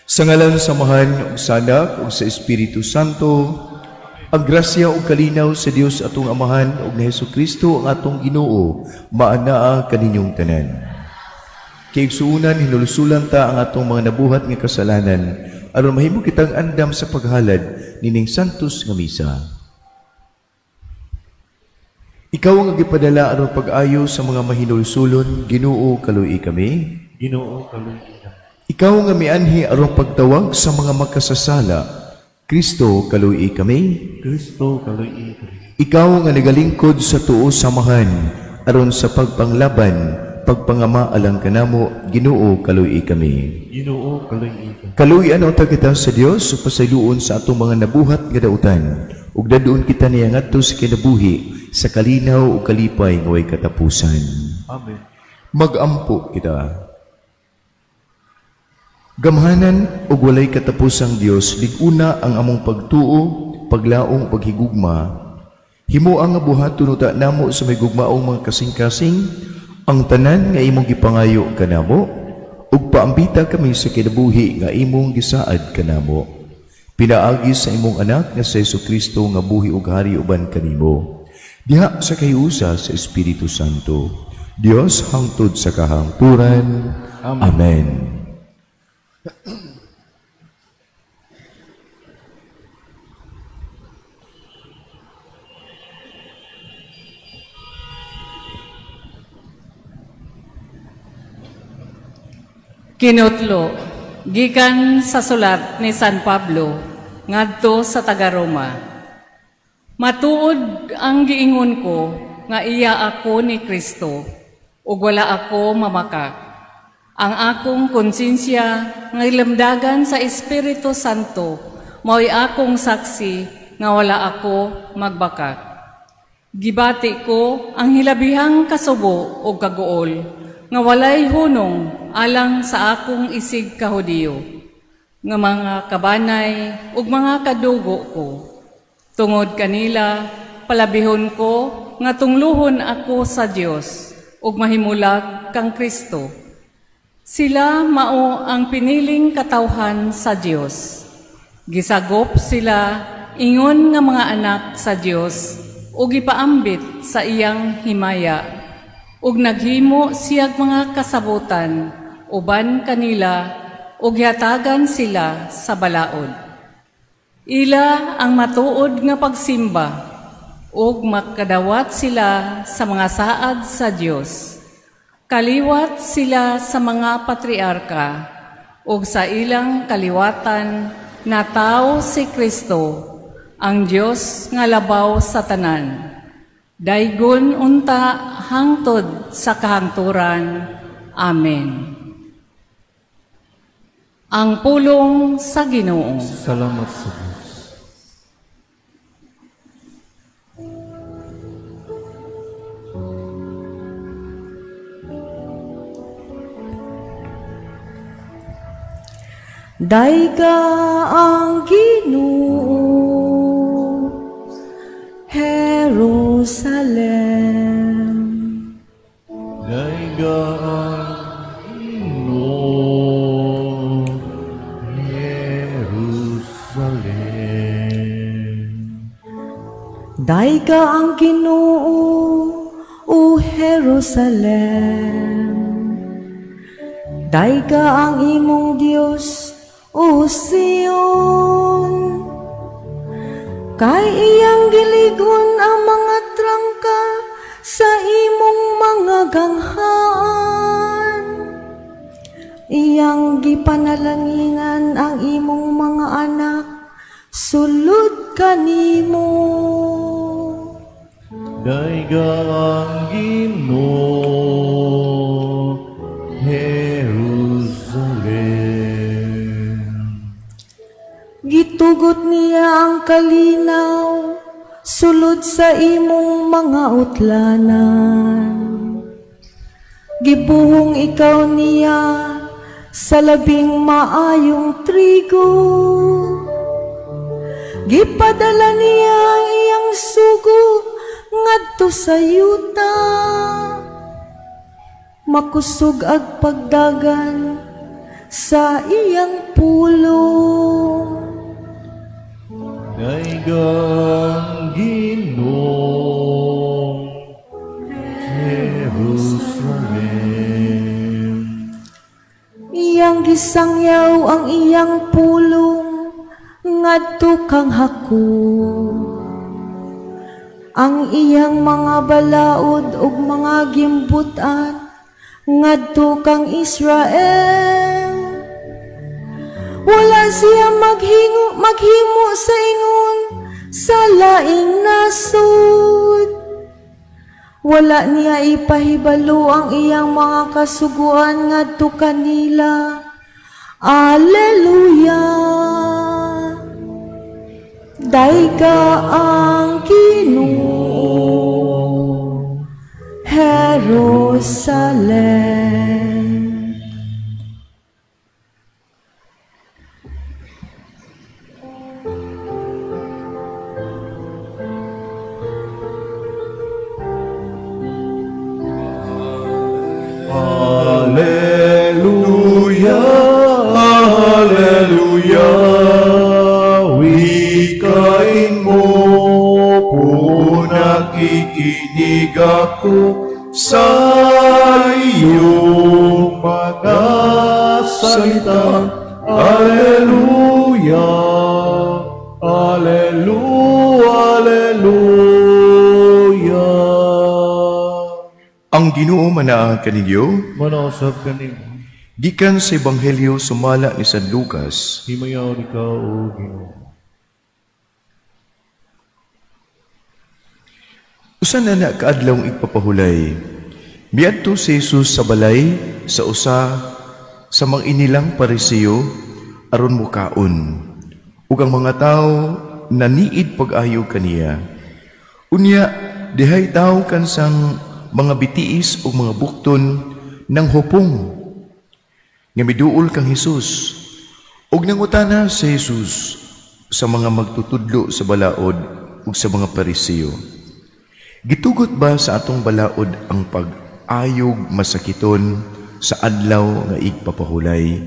Sa ngalan sa Amahan, ug sa Anak, ug sa Espiritu Santo, ang grasya ug kalinaw sa Dios atong Amahan ug ni Hesukristo ang atong Ginoo, maanaa kaninyong tanan. Kaigsuonan, hinulsulan ta ang atong mga nabuhat nga kasalanan aron mahimo kitang andam sa paghalad nining santos nga misa. Ikaw ang gipadala aron pag-ayo sa mga mahinulsulon, Ginoo, kaluoyi kami. Ginoo, kaluoyi kami. Ikaw nga mianhi aron pagtawag sa mga makasasala, Kristo, kaluoyi kami. Kristo, kaluoyi kami. Ikaw nga nagalingkod sa tuo samahan aron sa pagpanglaban, pagpangama alang kanamo, Ginoo, kaluoyi kami. Ginoo, kaluoyi kami. Kaluoyan unta kita sa Dios ug pasayloon sa atong mga nabuhat nga dautan, ug dadon kita niya ngadto sa kinabuhi sa kalinaw ug kalipay nga way katapusan. Amen. Magampo kita. Gamhanan ug walay katapusang Dios, lig-una ang among pagtuo, paglaong, paghigugma. Himoa nga buhaton uta namo sa may gugmaong mga kasing-kasing ang tanan nga imong gipangayo kanamo, ug paambita kami sa kinabuhi nga imong gisaad kanamo. Pinaagi sa imong anak nga si Hesukristo nga buhi ug hari uban kanimo. Diha sa kahiusa sa Espiritu Santo. Dios hangtod sa kahangturan. Amen. Amen. Kinutlo, gikan sa sulat ni San Pablo ngadto sa taga-Roma. Matuod ang giingon ko nga iya ako ni Kristo ug wala ako mamakak. Ang akong konsensya nga ilamdagan sa Espiritu Santo mao'y akong saksi nga wala ako magbakak. Gibati ko ang hilabihang kasubo o kaguol nga walay hunong alang sa akong isig kahudiyo, nga mga kabanay ug mga kadugo ko. Tungod kanila, palabihon ko nga tungluhon ako sa Dios ug mahimulag kang Kristo. Sila mao ang piniling katawhan sa Dios. Gisagop sila ingon nga mga anak sa Dios ug gipaambit sa iyang himaya. Ug naghimo siyag mga kasabutan uban kanila ug gihatagan sila sa balaod. Ila ang matuod nga pagsimba ug makadawat sila sa mga saad sa Dios. Kaliwat sila sa mga patriarka ug sa ilang kaliwatan natawo si Kristo, ang Dios nga labaw sa tanan. Daygon unta hangtod sa kahangturan. Amen. Ang pulong sa Ginoo. Salamat sa Dios. Dayga ang Ginoo, Jerusalem. Dayga ang Ginoo, Jerusalem. Dayga ang Ginoo, o Jerusalem. Dayga ang imong Dios, o Sion. Kay iyang giligon ang mga trangka sa imong mga ganghaan. Iyang gipanalanginan ang imong mga anak, sulod kanimo. Dayga ang Ginoo, Jerusalem. Gitugot niya ang kalinaw sulod sa imong mga utlanan. Gibuhong ikaw niya sa labing maayong trigo. Gipadala niya ang iyang sugo ngadto sa yuta. Makusog ag pagdagan sa iyang pulong. Dayga ang Ginoo, Jerusalem. Iyang gisangyaw ang iyang pulong ngadto kang Jacob. Ang iyang mga balaod ug mga gimbut-an ngadto kang Israel. Wala siya maghimo sa ingon sa laing nasod. Wala niya ipahibalo ang iyang mga kasuguan ngadto kanila. Alleluia. Dayga ang Ginoo, Jerusalem. Alleluia, alleluia, wikain mo po, nakikinig ako sa iyong mga salita. Alleluia, alleluia, alleluia. Ang Ginoo manaa kaninyo, Manausap kanimo. Gikan sa Ebanghelyo sumala ni San Lucas. Himayaon ikaw, O Ginoo. Usa na na kaadlawng igpapahulay, miadto si Jesus sa balay sa usa sa mga inilang Pariseo aron mukaon. Ug ang mga tawo naniid pag-ayo kaniya. Unya dihay tawo kansang mga bitiis o mga bukton ng hupong nga miduol kang Hesus. Ug nangutana si Jesus sa mga magtutudlo sa balaod ug sa mga Pariseo. Gitugot ba sa atong balaod ang pag-ayog masakiton sa adlaw nga igpapahulay?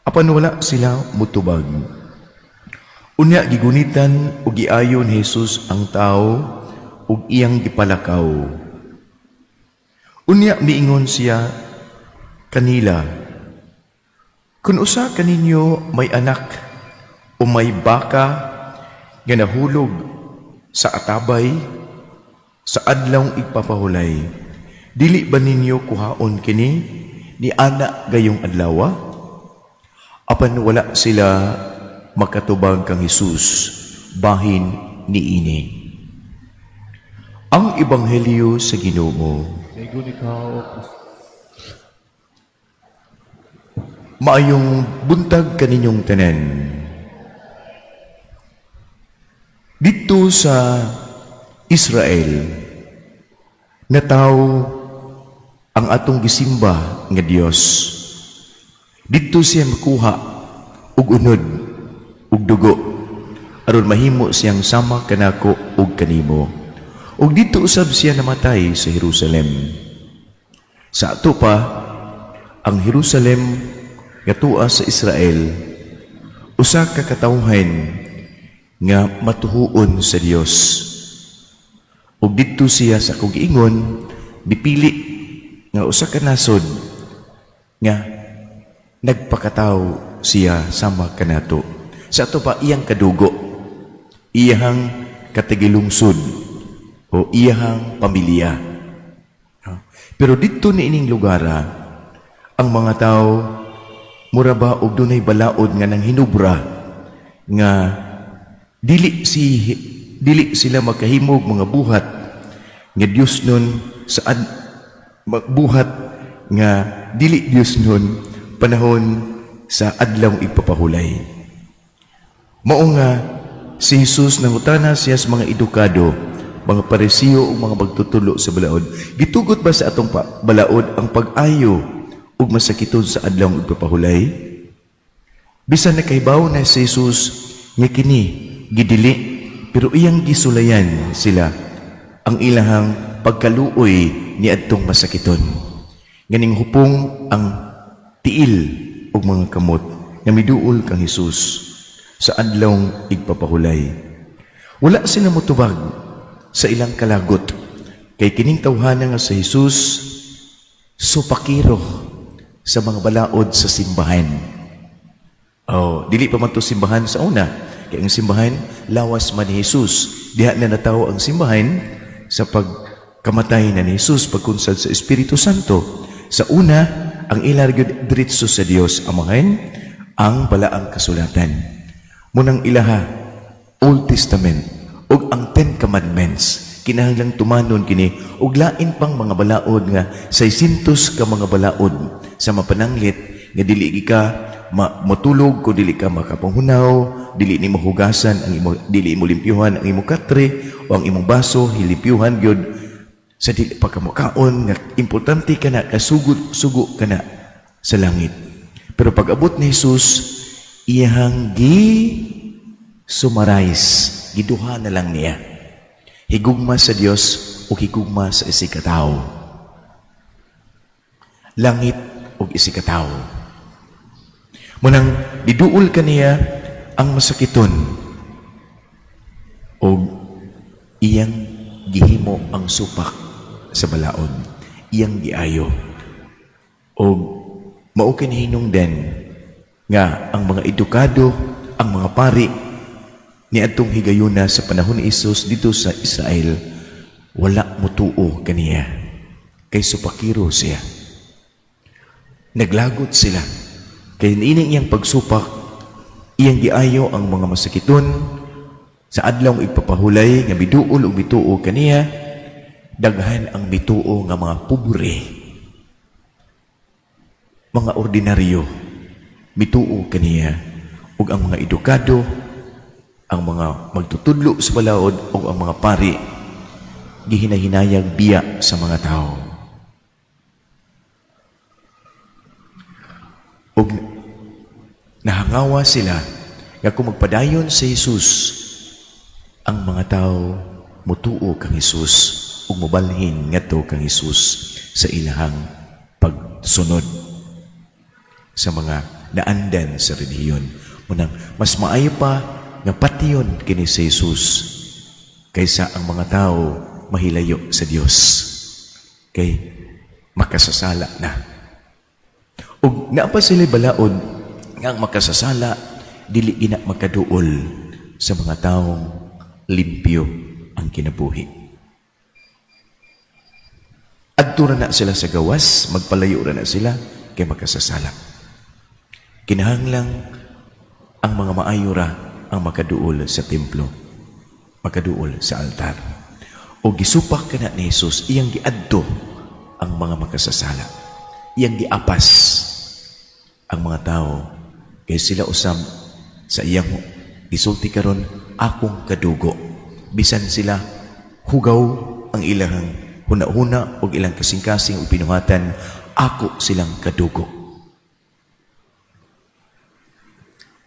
Apan wala sila mutubag. Unya gigunitan ug giayon ni Jesus ang tao ug iyang gipalakaw. Unya miingon siya kanila, kun usa kaninyo may anak o may baka nga nahulog sa atabay sa adlawng igpapahulay, dili ba ninyo kuhaon kini ni ana gayong adlawa? Apan wala sila makatubag kang Hesus bahin niini. Ang Ebanghelyo sa Ginoo. Daygon ikaw, O Kristo. Maayong buntag kaninyong tanan. Dito sa Israel, nataw ang atong gisimba nga Dios. Dito siya makuha og unod og dugo aron mahimo siyang sama kanako og kanimo. Og dito usab siya namatay sa Jerusalem. Sa ato pa, ang Jerusalem nga tuwa sa Israel, usa ka katawhan nga matuhuon sa Dios. Ug didto siya sa akong giingon, mipili nga usa ka nasod nga nagpakataw siya sama kanato. Sa ato pa iyang kadugo, iyang katigilungsod o iyang pamilya. Pero didto niining lugara, ang mga tao mura ba og dunay balaod nga nang hinubra nga dili sila makahimog mga buhat nga Dios nun sa buhat nga dili Dios nun panahon sa adlaw igpapahulay. Mao nga si Jesus nangutana siya sa mga edukado, mga Pariseo ug mga magtutulo sa balaod. Gitugot ba sa atong balaod ang pag-ayo ug masakiton sa adlaw igpapahulay? Bisan nakahibaw na si Jesus nga kini gidili, pero iyang gisulayan sila ang ilahang pagkaluoy ni adtong masakiton. Ganing hupong ang tiil ug mga kamot nga miduol kang Hesus sa adlawng igpapahulay. Wala sila motubag sa ilang kalagot kay kining tawhana nga sa Hesus supakiro sa mga balaod sa simbahan. Oh, dili pa man to simbahan sa una. Kay ang simbahan lawas man ni Hesus. Diha na natawo ang simbahan sa pagkamatay na ni Hesus pagkunsad sa Espiritu Santo. Sa una, ang ilar gyud diretso sa Dios Amahan ang balaang kasulatan. Munang ilaha Old Testament ug ang Ten Commandments kinahanglang tumanon kini ug lain pang mga balaod nga 600 ka mga balaod sa mapananglit nga dili ka matulog kung dili ka makapanghunaw, dili nimo hugasan ang imo, dili imo limpyuhan ang imong katre o ang imong baso, hilimpyuhan gyud sa dili pa ka mokaon, nga importante ka na kasugod sugo ka na sa langit. Pero pag abot ni Jesus, iyang gi summarize, giduha na lang niya. Higugma sa Dios o higugma sa isigkatawo. Langit o isigkatawo. Munang diduol kaniya ang masakiton o iyang gihimo ang supak sa balaod, iyang giayo. O mao kini hinungdan nga ang mga edukado, ang mga pari niadtong higayuna sa panahon ni Hesus dito sa Israel, wala motuo kaniya kay supakiro siya. Naglagot sila kay niini iyang pagsupak, iyang giayo ang mga masakiton sa adlaw igpapahulay nga miduol og mituo kaniya. Daghan ang mituo nga mga pobre, mga ordinaryo mituo kaniya, ug ang mga edukado, ang mga magtutudlo sa balaod ug ang mga pari gihinahinayag biya sa mga tao. Ug nahangawa sila nga kung magpadayon sa Hesus, ang mga tao mutuo kang Hesus ug mobalhin ngadto kang Hesus sa ilahang pagsunod sa mga naandan sa relihiyon. Munang mas maayo pa nga patiyon kini si Hesus kaysa ang mga tao mahilayo sa Dios kay makasasala na. Ug naa pa sila balaod nga ang makasasala dili gina makaduol sa mga taong limpyo ang kinabuhi. Adto ra na sila sa gawas, magpalayo ra na sila kay makasasala. Kinahanglang ang mga maayo ra ang makaduol sa templo, makaduol sa altar. O gisupak kana ni Hesus, iyang giadto ang mga makasasala, iyang giapas ang mga tao kay sila usab sa iyang gisulti karon akong kadugo. Bisan sila hugaw ang ilang huna-huna og ilang kasing-kasing ug binuhatan, ako silang kadugo.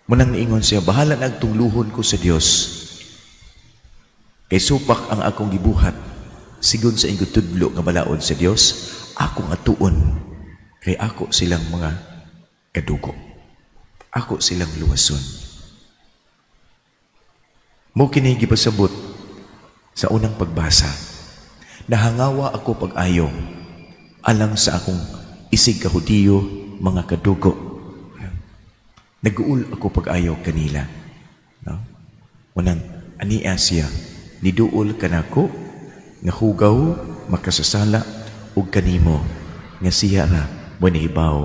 Munang niingon siya, bahala na ang tungluhon ko sa Dios. Kay supak ang akong gibuhat, sigon sa iyong tudlo nga balaod sa Dios, akong atuon, kay ako silang mga kadugo. Ako silang luwason. Mo kini gipasabot sa unang pagbasa. Nahangawa ako pag-ayo alang sa akong isig ka Hudiyo, mga kadugo. Naguul ako pag-ayo kanila. No? Unang ania siya, niduol kanako nga hugaw makasasala ug kanimo nga siya ra mo nihibaw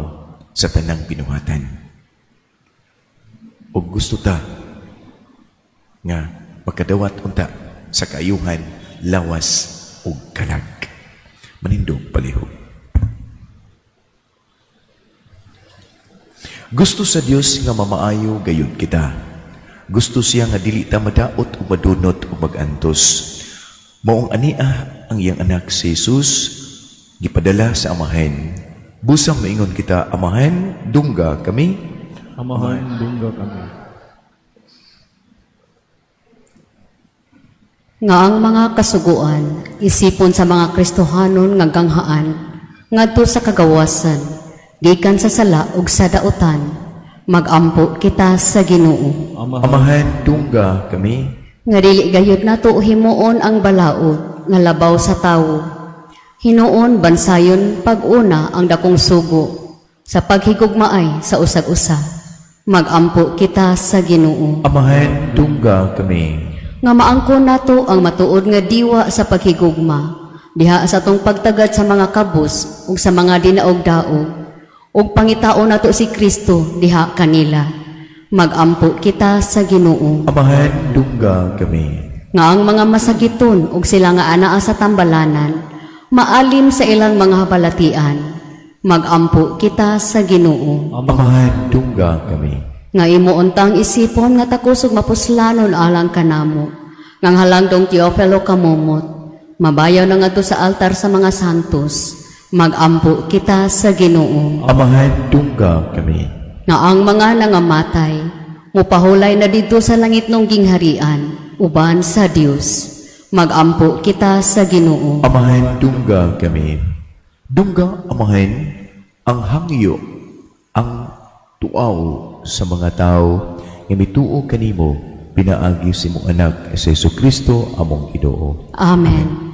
sa tanang binuhatan. Ug gusto ta nga makadawat unta sa kaayuhan, lawas ug kalag. Manindog palihog. Gusto sa Dios nga mamaayo gayud kita. Gusto siya nga dili ta madaot o madunot o magantos. Maong ania ang iyang anak si Jesus gipadala sa Amahan. Busang maingon kita, Amahan, dungga kami. Amahan, dungga kami. Nga ang mga kasuguan isipon sa mga Kristohanon nga ganghaan ngadto sa kagawasan, gikan sa sala ug sa dautan. Magampo kita sa Ginoo. Amahan, tungga kami. Nga dili gayud nato himuon ang balaod nga labaw sa tawo. Hinuon bansayon pag-una ang dakong sugo sa paghigugmaay sa usag-usa. Magampo kita sa Ginoo. Amahan, tungga kami. Nga maangkon nato ang matuod nga diwa sa paghigugma diha sa atong pagtagad sa mga kabus ug sa mga dinaog-daog, ug pangitaon nato si Kristo diha kanila. Magampo kita sa Ginoo. Amahan, dungga kami. Nga ang mga masakiton ug sila nga anaa sa tambalanan maalim sa ilang mga balatian. Magampo kita sa Ginoo. Amahan, dungga kami. Nga imo untang isipon nga takusog mapuslanon alang kanamo, ngang halangdong Teofilo kamomot, mabayaw na ngadto sa altar sa mga santos. Magampo kita sa Ginoo. Amahan, dungga kami. Nga ang mga nangamatay mupahulay na didto sa langit nung gingharian uban sa Dios. Magampo kita sa Ginoo. Amahan, dungga kami. Dungga, Amahan, ang hangyo, ang tuaw sa mga tao nga mituo kanimo pinaagi sa imong anak sa Jesucristo among Ginoo. Amen.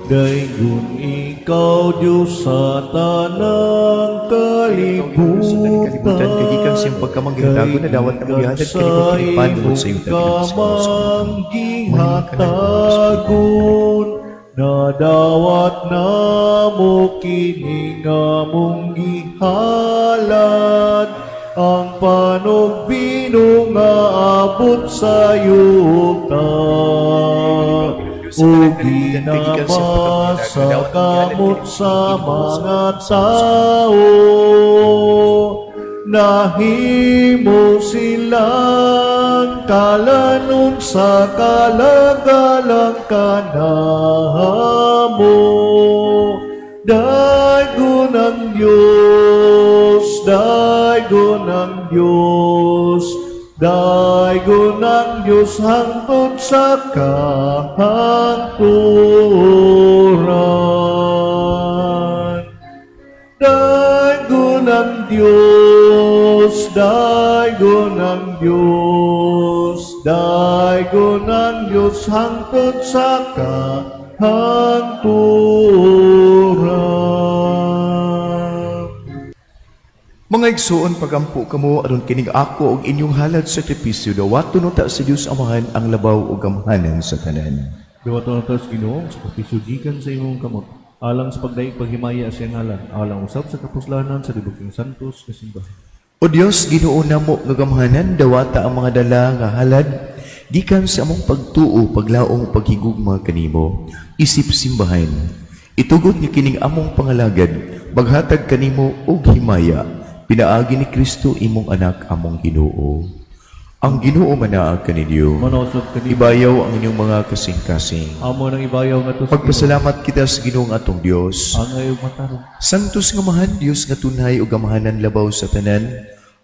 Daygon ikaw, Diyos, sa tanang kalibutan, kay gikan sa iyong pagkamanggihatagon na dawat ang gihatag kanimo kining panunod sa iyong kamanggihatagon, na dawat namo kini nga mong gihalad, ang panugbino nga abot sa yuta. O ginabasa kamot sa mga tao, nahimo silang kalanon sa kalagalang kanamo. Daygon ang Diyos, daygon ang Diyos, daygon ang Diyos hangtod sa kahangturan. Daygon ang Diyos, daygon ang Diyos, daygon ang Diyos hangtod sa kahangturan. Mga igsuon, pagampo kamo aron kining ako og inyong halad sa sakripisyo, dawaton unta sa Dios Amahan ang labaw ug gamhanan sa tanan. Dawaton unta sa Ginoo ang sakripisyo gikan sa imong kamot, alang sa pagdaig paghimaya sa iyang ngalan, alang usab sa kapuslanan sa tibuok santos nga simbahan. O Dios, Ginoo namo nga gamhanan, dawata ang mga dala nga halad gikan sa among pagtuo, paglaong, paghigugma kanimo isip simbahan. Itugot ni kining among pangalagad, maghatag kanimo og himaya, pinaagi ni Kristo imong anak among Ginoo. Ang Ginoo manaag kaninyo. Ibayaw ang inyong mga kasing-kasing. Amo nang ibayaw ngadto sa Pagpasalamat kita sa Ginoo atong Dios. Angay ug matarong. Santos nga mahan Dios nga tunhay ug gamahanan labaw sa tanan.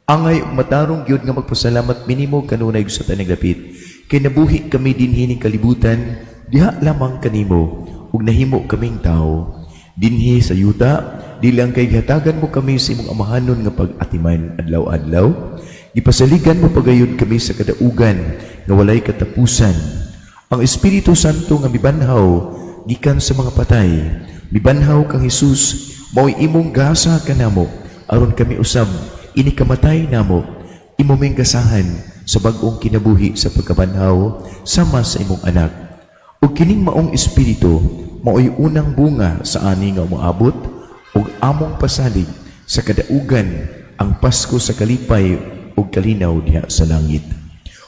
Angay ug matarong gyud nga magpasalamat minimo kanunay sa tanang dapit. Kay nabuhi kami dinhi ning kalibutan, diha lamang kanimo ug nahimo kaming tawo. Dinhi sa yuta, di lang kay gihatagan mo kami sa imong amahanon nga pag-atiman adlaw-adlaw. Gipasaligan mo pagayod kami sa kadaugan nga walay katapusan. Ang Espiritu Santo nga mibanhaw gikan sa mga patay, mibanhaw kang Hesus, mao'y imong gasa kanamo aron kami usab ini kamatay namo, imo ming gasahan sa bag-ong kinabuhi sa pagkabanhaw sama sa imong anak. Ug kining maong espiritu mao'y unang bunga sa ani nga umaabot ug among pasalig sa kadaugan ang Pasko sa kalipay ug kalinaw diha sa langit.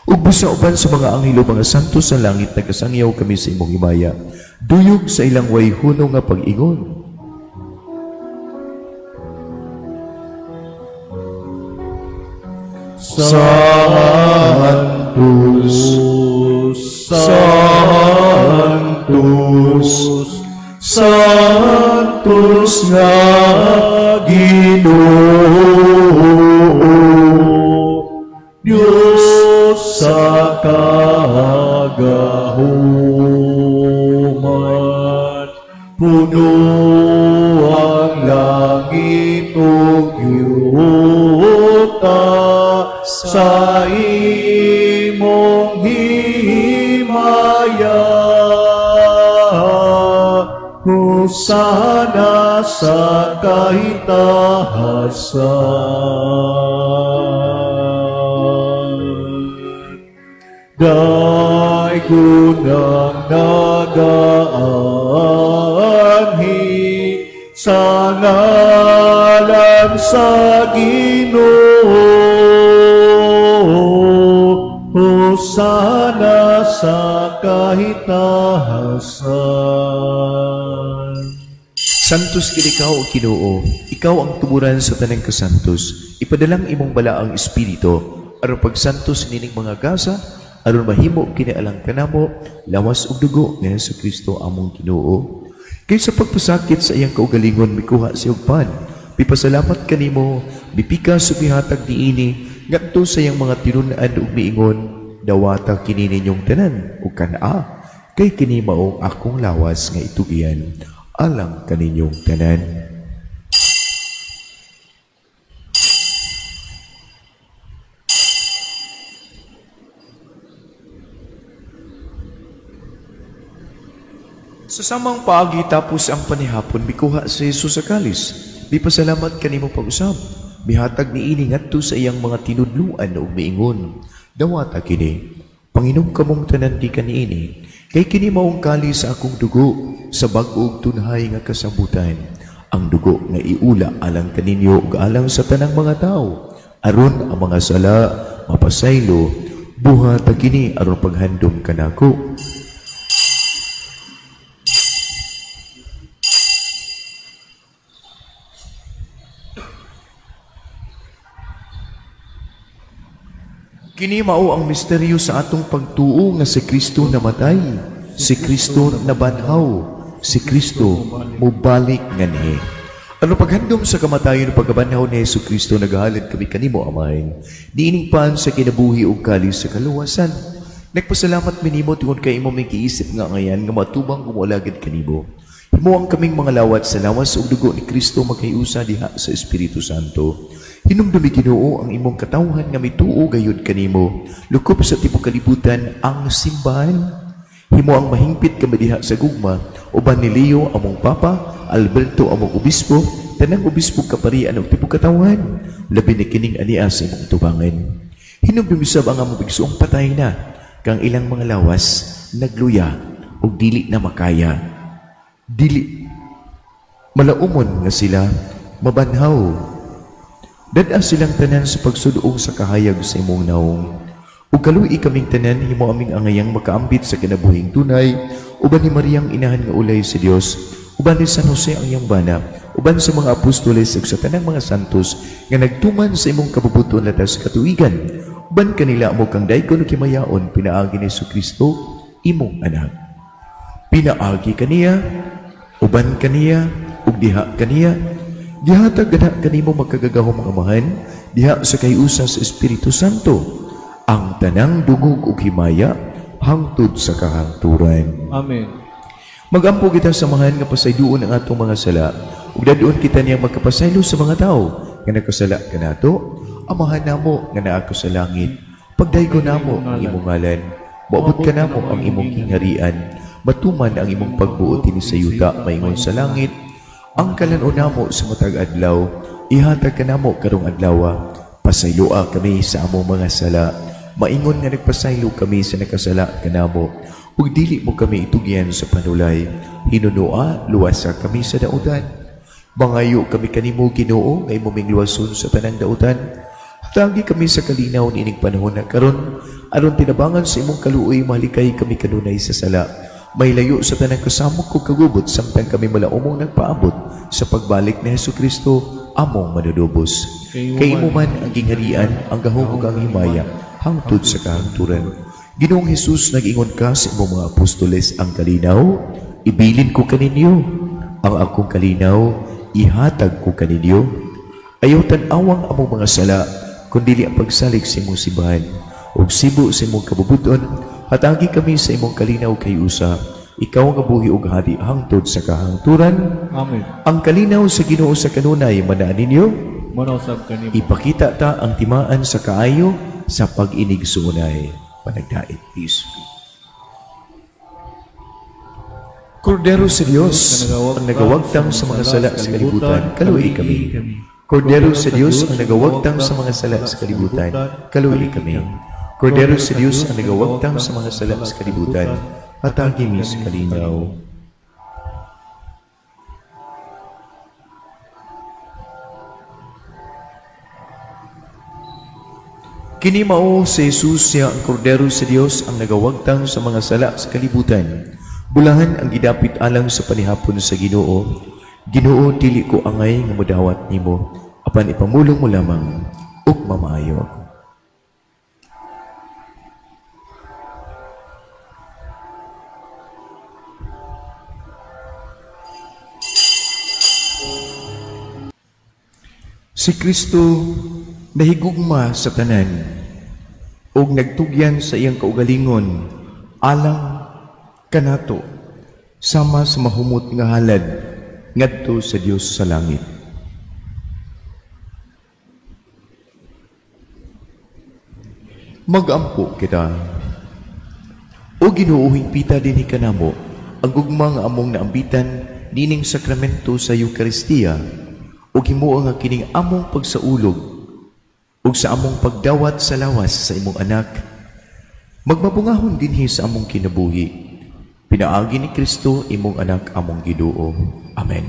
Ug busa uban sa mga anghel ug mga santo sa langit, nagasangyaw kami sa imong himaya, duyog sa ilang way hunong nga pag-ingon. Sanctus, Sanctus, Sanctus nga Ginoo, Diyos sa kagahuman. sa imong himaya. Hosana sa kahitahasan. Daygon ang nagaanhi sa ngalan sa Ginoo. Hosana sa kahitahasan. Santos kini ikaw, o Ginoo, ikaw ang tuburan sa tanang kasantos. Ipadalang imong balaang espiritu aron pagsantos nining mga gasa, aron mahimo kini alang kanamo lawas ug dugo ni Hesukristo among Ginoo. Kay sa pagpasakit sa iyang kaugalingon mikuha siya og pan, mipasalamat kanimo, mipikas ug mihatag niini ngadto sa iyang mga tinun-an ug miingon, dawata kini ninyong tanan ug kan-a, kay kini mao akong lawas nga itugian alang kaninyong tanan. Sa samang paagi tapos ang panihapon, mikuha si Jesus sa kalis. Mipasalamat kanimo pag-usab. Mihatag niini ngadto sa iyang mga tinudluan ug miingon, dawata kini, panginom kamong tanan gikan niini, kay kini maong kalis sa akong dugo sa bag-o ug tunhay nga kasabutan. Ang dugo nga iula alang kaninyo ug alang sa tanang mga tawo, aron ang mga sala mapasaylo. Buhata kini aron paghandom kanako. Kini mao ang misteryo sa atong pagtuo nga si Kristo namatay, si Kristo nabanhaw, si Kristo mubalik nganhi. Ano paghandom sa kamatayon ug pagkabanhaw ni Hesus Kristo, naghalad kami kanimo, Amay, niining pan sa kinabuhi ug kalis sa kaluwasan. Nagpasalamat minimo tungod kay imo may giisip nga ngayan nga matubang gumualagad kanimo. Himuang kaming mga lawat sa lawas ug dugo ni Kristo maghiusa diha sa Espiritu Santo. Hinumdumi Ginoo ang imong katawhan nga mituo gayud kanimo, lukop sa tibuok kalibutan ang simbahan. Himo ang mahingpit kami diha sa gugma, uban ni Leo among Papa, Alberto among obispo, tanang obispo kaparian ug tibuok katawhan, labi ni kining ania sa imong tubangan. Hinumdumi sab ang among bigsuong patay na, kang ilang mga lawas nagluya ug dili na makaya. Dili malaumon nga sila mabanhaw. Dad-a silang tanan sa pagsuduong sa kahayag sa imong naong. Ug kaluoy kaming tanan, himo aming angayang makaambit sa kinabuhing tunay, uban ni Mariang inahan nga ulay sa Dios, uban ni San Jose ang iyang bana, uban sa mga apostoles ug sa tanang mga santos nga nagtuman sa imong kabubuton latas katuigan. Uban kanila mo kang daygon ug himayaon pinaagi ni Hesukristo imong anak. Pinaagi kaniya, uban kaniya, ug diha kaniya, gihatag gana kanimo magkagagahom ang Amahan, diha sa kayusa sa Espiritu Santo, ang tanang dungog ug himaya hangtod sa kahangturan. Amen. Magampo kita sa amahan nga pasayloon ang atong mga sala, ug dadon kita niyang magkapasaylo sa mga tawo nga nakasala kanato. Amahan namo nga naa ka sa langit, pagdaygo namo ang imong ngalan, moabot kanamo ang imong gingharian, matuman ang imong pagbuot dinhi sa yuta maingon sa langit. Ang kalan-on namo sa matag adlaw, ihatag kanamo karong adlawa. Pasayloa kami sa among mga sala, maingon nga nagpasaylo kami sa nakasala kanamo. Ug dili mo kami itugyan sa panulay, hinunoa luwasa kami sa dautan. Mangayo kami kanimo Ginoo nga imo ming luwason sa tanang dautan. Hatagi kami sa kalinaw niining panahon na karon, aron tinabangan sa imong kaluoy malikay kami kanunay sa sala. May layo sa tanang kasamok ug kagubot samtang kami malaumong nagpaabot sa pagbalik ni Hesukristo among manunubos. Kay imo man ang gingharian, ang gahom ug ang himaya hangtod sa kahangturan. Ginoong Hesus, nag-ingon ka sa imong mga apostoles, ang kalinaw ibilin ko kaninyo, ang akong kalinaw ihatag ko kaninyo. Ayaw tan-awang among mga sala, kundi ang pagsalig sa imong simbahan ug sibo sa imong kabubuton. Hatagi kami sa imong kalinaw kay usa, ikaw nga buhi ug hari hangtod sa kahangturan. Amen. Ang kalinaw sa Ginoo sa kanunay manaan ninyo, manausab kanimo. Ipakita ta ang timaan sa kaayo, sa pag-inigsuunay panagdait. Peace be. Kordero sa Dios, ang nagawagtang sa mga sala sa kalibutan, kaluoy kami. Kordero sa Dios, ang nagawagtang sa mga sala sa kalibutan, kaluoy kami. Kordero sa Dios, ang nagawagtang sa mga sala sa kalibutan, hatagi mi sa kalinaw. Kini mao si Jesus, siya ang Kordero sa Dios, ang nagawagtang sa mga sala sa kalibutan. Bulahan ang gidapit alang sa panihapon sa Ginoo. Ginoo, dili ko angay nga modawat nimo, apan ipamulong mo lamang ug mamaayo ako. Si Kristo nahigugma sa tanan ug nagtugyan sa iyang kaugalingon alang kanato sama sa mahumot nga halad ngadto sa Dios sa langit. Magampo kita. O Ginoo, hingpita dinhi kanamo ang gugma nga among naambitan nining sakramento sa Eukaristiya, ug himuo nga kining among pagsaulog ug sa among pagdawat sa lawas sa imong anak magmabungahon dinhi sa among kinabuhi. Pinaagi ni Kristo imong anak among Ginoo. Amen.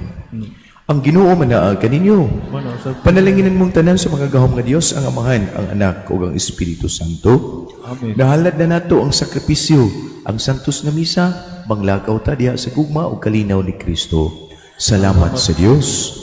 Ang Ginoo manaag kaninyo. Panalanginan mong tanan sa mga gahom nga Dios ang Amahan, ang Anak ug ang Espiritu Santo. Amen. Nahalad na nato ang sakripisyo, ang santos nga misa, manglakaw ta diha sa gugma ug kalinaw ni Kristo. Salamat sa Dios.